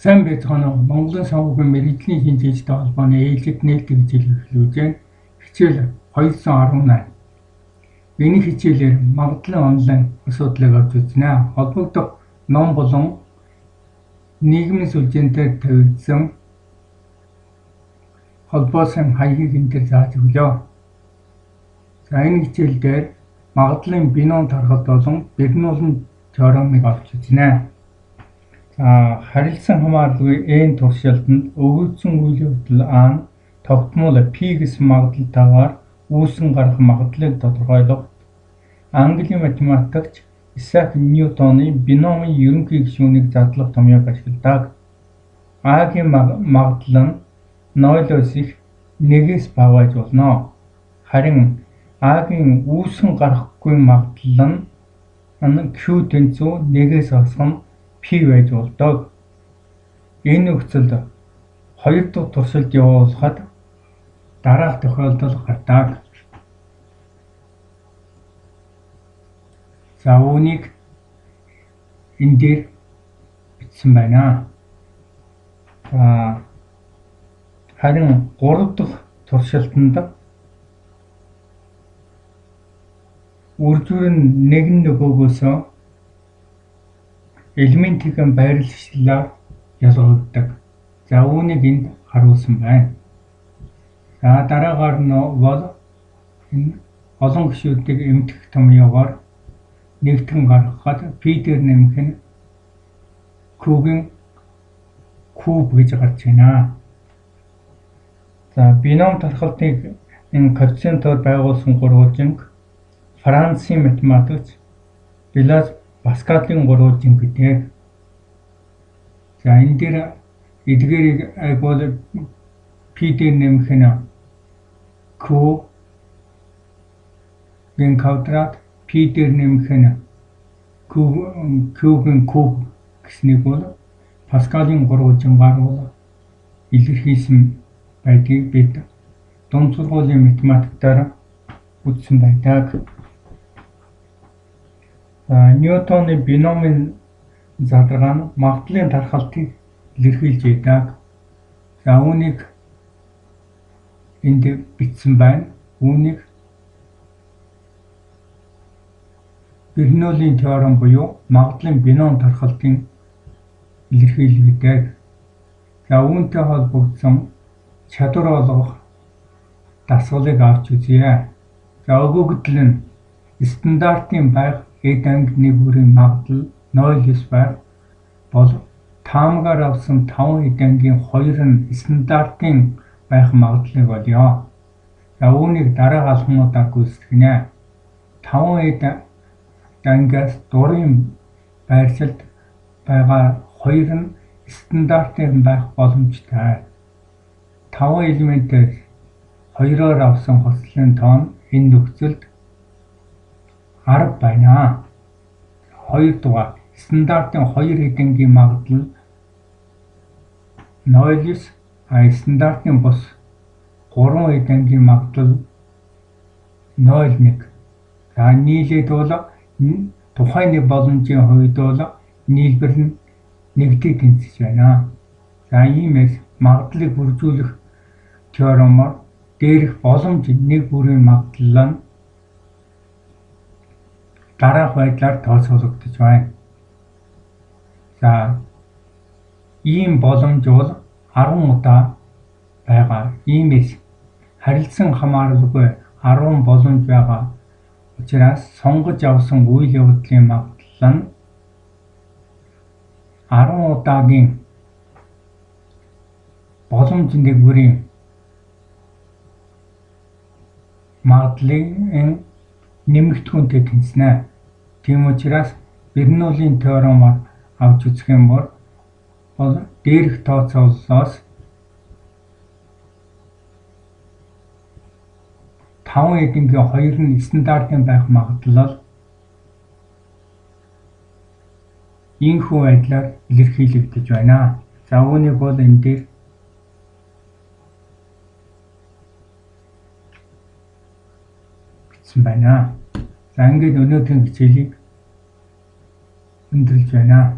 Сайн байцгаана уу? Монголын санхүүгийн мэргэжлийн шинжээчтэй холбооны ээлжит нээлттэй хичээл эхлүүлж байна. Хичээл 218. Энэ хичээлээр магадлалын онлайн асуудлыг авч үзнэ. Холбогдох ном болон нийгмийн сүлжээнээр тавигдсан холбоосын хаягийг энэ дээр зааж өглөө. За, энэ хичээл дээр магадлалын бином тархалт болон Бернуллийн теоремыг авч үзнэ. За, харилцан хамааралгүй n туршилтанд өгөгдсөн үйл явдал А нь тогтмол P гэсэн магадлалтайгаар үүсэн гарах магадлалыг тодорхойлох Английн математикч Исаак Ньютоны биномын ерөнхий гишүүнийг задлах томьёог ашигладаг. А-гийн магадлал нь 0-оос их, 1-ээс бага байж болно. Харин А-гийн үүсэн гарахгүй магадлал нь Q тэнцүү 1-ээс хасах нь P байж болдог. Энэ нөхцөлд хоёр дахь туршилт явуулахад дараах тохиолдол гардаг. За, үүнийг энэ дээр бичсэн байна. За, харин гурав дахь туршилтанд үржүүр нь нэг нь нөгөөгөөсөө элементийн байрлалаар ялгагддаг. За, үүнийг энд харуулсан байна. За, дараагаар нь бол энэ олон гишүүдийг эмтэх томьёогоор нэгтгэн гаргахад P дээр нэмэх нь Q-гийн куб гэж гарч байна. За, бином тархалтыг энэ коэффициентоор байгуулсан гурвалжинг Францын математикч Блаз Паскалийн гурвалжин гэдэг. За, энэ дээр эдгээрийг бол P дээр нэмэх нь Q-гийн квадрат, P дээр нэмэх нь Q-гийн куб гэснийг бол Паскалийн гурвалжингаар бол илэрхийлсэн байдгийг бид дунд сургуулийн математиктаар үзсэн байдаг. Ньютоны биномын задаргаа нь магадлалын тархалтыг илэрхийлж байдаг. За, үүнийг энд бичсэн байна. Үүнийг Бернуллийн теорем буюу магадлалын бином тархалтын илэрхийлэл гэдэг. За, үүнтэй холбогдсон чадвар олгох дасгалыг авч үзье. За, өгөгдөл нь стандартын байх эд анги нэг бүрийн магадлал 0.9 байх бол таамгаар авсан 5 эд ангийн 2 нь стандартын байх магадлалыг олъё. За, үүнийг дараах алхмуудаар гүйцэтгэнэ. 5 эд ангиас дурын байршилд байгаа 2 нь стандартын байх боломжтой. 5 элементээс 2-оор авсан хослолын тоо нь энэ нөхцөлд 10 байна. 2 дугаар стандартын 2 эд ангийн магадлал 0.9, а стандартын бус 3 эд ангийн магадлал 0.1. За, нийлээд бол тухайн нэг боломжийн хувьд бол нийлбэр нь нэгдийг тэнцэж байна. За, иймээс магадлалыг бүржүүлэх теоремоор дээрх боломж нэг бүрийн магадлал нь дараах байдлаар тооцоологдож байна. За, ийм боломж бол 10 удаа байгаа. Иймээс харилцан хамааралгүй 10 боломж байгаа учраас сонгож авсан үйл явдлын магадлал нь 10 удаагийн боломж нэг бүрийн магадлалын нэмэгдхүүнтэй тэнцэнэ. Тийм учраас Бернуллийн теоремоор авч үзэх юм бол дээрх тооцооллоос 5 эд ангийн 2 нь стандартын байх магадлал ийнхүү байдлаар илэрхийлэгдэж байна. За, үүнийг бол энэ дээр бичсэн байна. За, ингээд өнөөдрийн хичээлийг өндөрлөж байна.